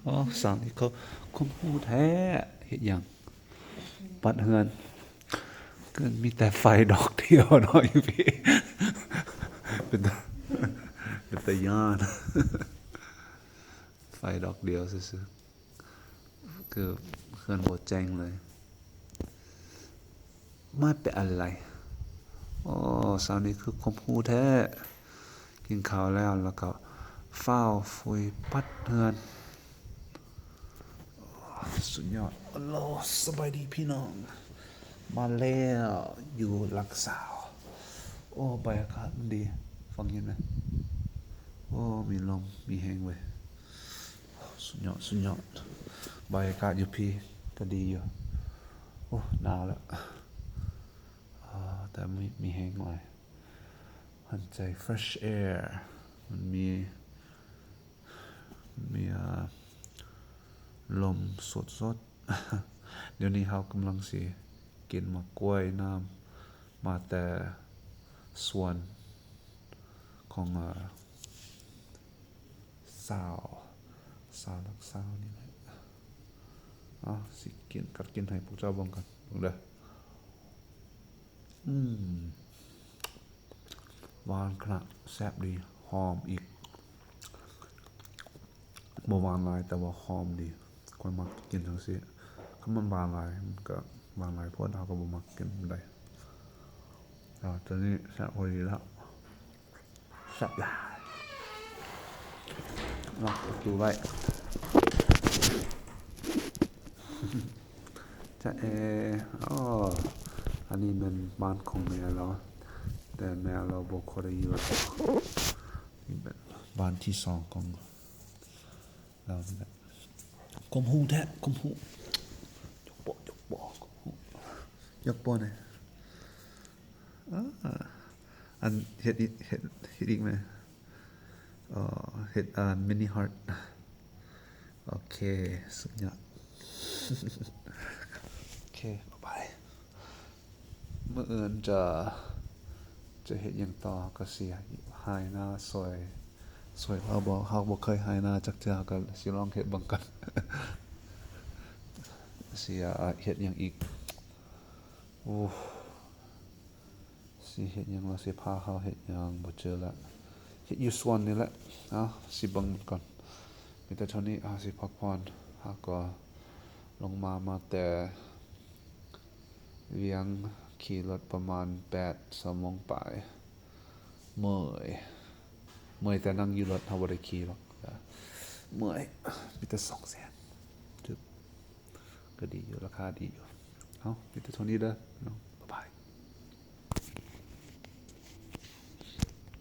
ອໍ ສາວນີ້ເຂົາຄົມຮູ້ແທ້ ເຮັດຫຍັງ ປັດເຮືອນ ຄືມີແຕ່ໄຟດອກດຽວເນາະຢູ່ພີ້ ເປັນຕາ ເປັນຕາຢ້ານ ໄຟດອກດຽວຊື່ໆ ຄືເຮືອນບໍ່ແຈ້ງເລີຍ ມາແປອາໄລ ໂອ້ ສາວນີ້ຄືຄົມຮູ້ແທ້ ກິນເຂົ້າແລ້ວ ແລ້ວກໍຟ້າວຟຸຍປັດເຮືອນ ສຸດຍອດ ໂອ້ໂລ ສະບາຍດີພີ່ນ້ອງ ມາແລ້ວ ຢູ່ຫຼັກສາວ ໂອ້ ບັນຍາກາດມັນດີ ຟັງຍິນໄໝ ໂອ້ ມີລົມ ມີແຮງເວີຍ ສຸດຍອດ ສຸດຍອດ ບັນຍາກາດຢູ່ພີ້ກໍດີຢູ່ ໂອ້ ໜາວແລ້ວ ອາ ແຕ່ມີ ມີແຮງຫຼາຍ ຫັນໃຈ fresh air ມັນມີ ມີ ອາ ລົມສົດໆ ດຽວນີ້ເຮົາກຳລັງຊິກິນໝາກກ້ວຍນ້ຳ ມາແຕ່ສວນຂອງ ອາ ສາວ ສາວຫຼັກສາວນີ້ແຫຼະ ເອົາ ຊິກິນ ກັດກິນໃຫ້ພວກເຈົ້າເບິ່ງກັນ ເບິ່ງເດີ ອືມ ຫວານຂະໜາດ ແຊບດີ ຫອມອີກ ບໍ່ຫວານຫຼາຍ ແຕ່ວ່າຫອມດີ ຂ້ອຍມັກກິນຈັ່ງຊີ້ ຄັນມັນຫວານຫຼາຍ ມັນກໍຫວານຫຼາຍໂພດ ເຮົາກໍບໍ່ມັກກິນປານໃດ ອາ ຕົວນີ້ແຊບພໍດີແລ້ວ ແຊບຫຼາຍ ລັອກປະຕູໄວ້ ຈະເອ ອໍ ອັນນີ້ແມ່ນບ້ານຂອງແມ່ລາວ ແຕ່ແມ່ລາວບໍ່ຄ່ອຍໄດ້ຢູ່ແລ້ວ ນີ້ແມ່ນບ້ານທີສອງຂອງລາວນີ້ແຫຼະ ຄວາມຮູ້ແທ້ ຄວາມຮູ້ ຍົກໂປະ ຍົກໂປະ ຄວາມຮູ້ ຍົກໂປະແດ່ ອາ ອັນ ເຮັດອີກ ເຮັດ ເຮັດອີກແມ ເອີ ເຮັດ ອາ mini heart ໂອເຄ ສຸດຍອດ ໂອເຄ ບາຍບາຍ ມື້ອື່ນຈະ ຈະເຮັດຫຍັງຕໍ່ ກໍຊິໄຖນາຊ່ອຍ ຊ່ວຍລາວບໍ່ ເຮົາບໍ່ເຄີຍໄຖນາຈັກເທື່ອ ກໍຊິລອງເຮັດເບິ່ງກ່ອນ ຊິເຮັດຫຍັງອີກ ໂອ້ ຊິເຮັດຫຍັງລະ ຊິພາເຮົາເຮັດຫຍັງ ບໍ່ເຈີລະ ເຮັດຢູ່ສວນນີ້ແຫຼະ ເອົາ ຊິເບິ່ງມັນກ່ອນ ມີແຕ່ເທົ່ານີ້ ເຮົາຊິພັກຜ່ອນ ເຮົາກໍລົງມາ ມາແຕ່ວຽງ ຂີ່ລົດປະມານແປດຊົ່ວໂມງປາຍ ເມື່ອຍ ເມື່ອຍແຕ່ນັ່ງຢູ່ລົດ ເຮົາບໍ່ໄດ້ຂີ່ດອກ ເມື່ອຍ ມີແຕ່ສອງແສນ ຖືກ ກໍດີຢູ່ ລາຄາດີຢູ່ ເອົາ ມີແຕ່ເທົ່ານີ້ເດີ ພີ່ນ້ອງ.